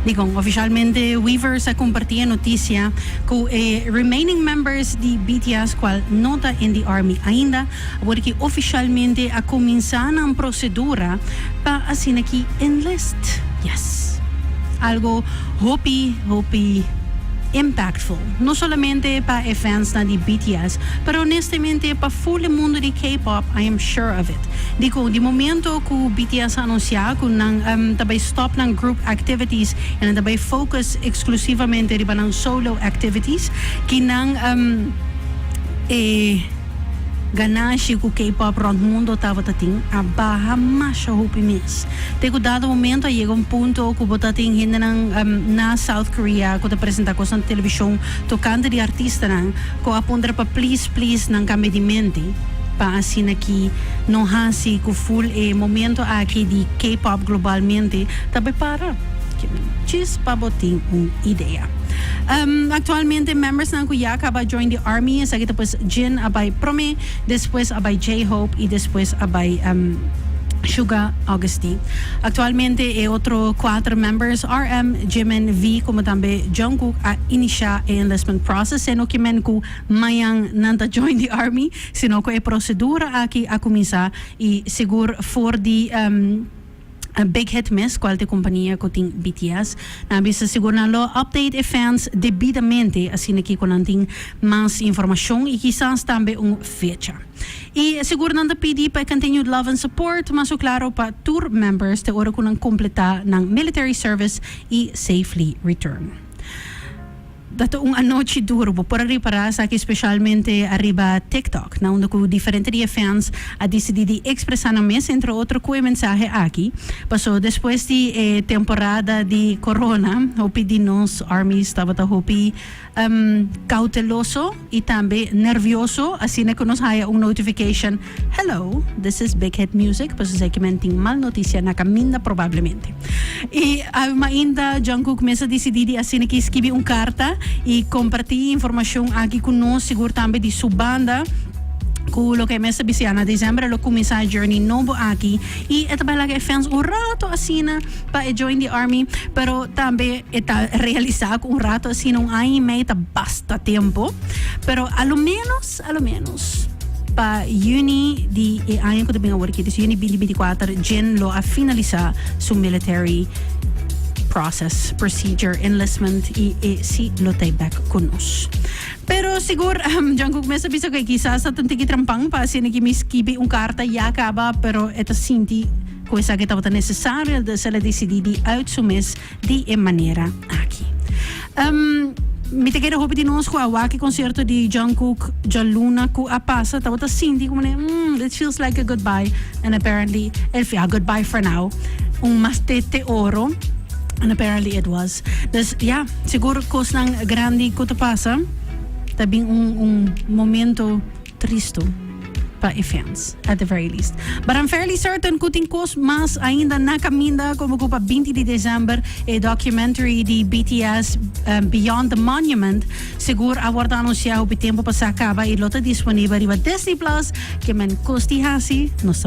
Dikon ofisialmente Weverse a kompartí e notisia ku e remaining members di BTS kual no ta in the army ainda, awor ki ofisialmente a kuminsá nan prosedura pa asina ki enlist. Yes. Algo hopi hopi impactful. No solamente pa e fansnan di BTS, pero honestamente pa full e mundo di K-pop, I am sure of it. Dikon di momento ku BTS a anunsiá ku nan ta bai stop nan group activities i nan ta bai focus eksklusivamente riba nan solo activities, ki nan e ganashi ku K-pop rònt mundo tabata tin a baha masha hopi mes. Te ku dado momento a yega un punto ku bo ta tin hendenan na South Korea ku ta presentá kos na televishon tokante di artistanan ku a puntra pa please please nan kambia di mente pa asina ki no hasi ku ful e momento aki di K-pop globalmente ta bai para. Djis pa bo tin un idea. Actualmente membersnan cu ya caba join di army esaki ta pues Jin a bay prome, despues a bay J-Hope y despues a bay Suga Augusty. Actualmente e otro cuater members RM, Jimin, V como tambe Jungkook a inicia e enlistment process seno ki men cu mañan nan ta join di army sino cu e procedura aki a cuminsa y sigur for di Big Hit mes, cual ta e compania cu tin BTS. Nan a bisa sigur nan lo update e fans debidamente asina ki cu nan tin mas informacion y kisas tambe un fecha. Y sigur nan ta pidi pa e continued love and support mas cu claro pa tur members te ora cu nan completa nan military service y safely return. Ta ta un anochi duro. Bo por a ripará esaki spesialmente ariba TikTok, na unda ku diferente di e fans a disidí di ekspresá nan mes, entre otro ku e mensahe aki. Paso despues di e temporada di corona, hopi di nos armies tabata hopi kauteloso i tambe nervioso, asina ku nos haya un notification, Hello, this is Big Hit Music, paso esaki men tin mal notisia na kaminda probablemente. I mainda Jungkook mes a disidí di asina ki skibi un karta i kompartí informashon aki ku nos, sigur tambe di su banda ku loke e mes ta bisa ya na desèmber e lo kuminsá e journey nobo aki i e ta bai laga e fans un rato asina pa e join di army, pero tambe e ta realisá ku un rato asina un aña i mei ta basta tempu, pero a lo ménos a lo ménos pa juni di e aña ku ta bin awor aki, dus juni 2024, Jin lo a finalisá su military process, procedure, enlistment i e si lo ta bek ku nos. Pero sigur Jungkook mes a bisa ku e kisas ta un tiki trampan pa asina ki mi skibi un karta ya kaba, pero e ta sinti ku esaki tabata nesesario, dus el a disidí di uit su mes di e manera aki. Mi ta kere hopi di nos ku a wak e konsierto di Jungkook djaluna ku a pasa tabata sinti komo ne, it feels like a goodbye and apparently el a goodbye for now, un mas te te oro and apparently it was. Dus ya, sigur kosnan grandi ku ta pasa ta bin un un momento Tristo pa e fans, at the very least. But I'm fairly certain ku tin kos mas ainda na kaminda komo ku pa 20 di december e documentary di BTS Beyond the Monument sigur a wòrdu anunsiá hopi tempu pasá kaba i lo ta disponibel riba Disney Plus. Ke men kos di hasi, nos ta.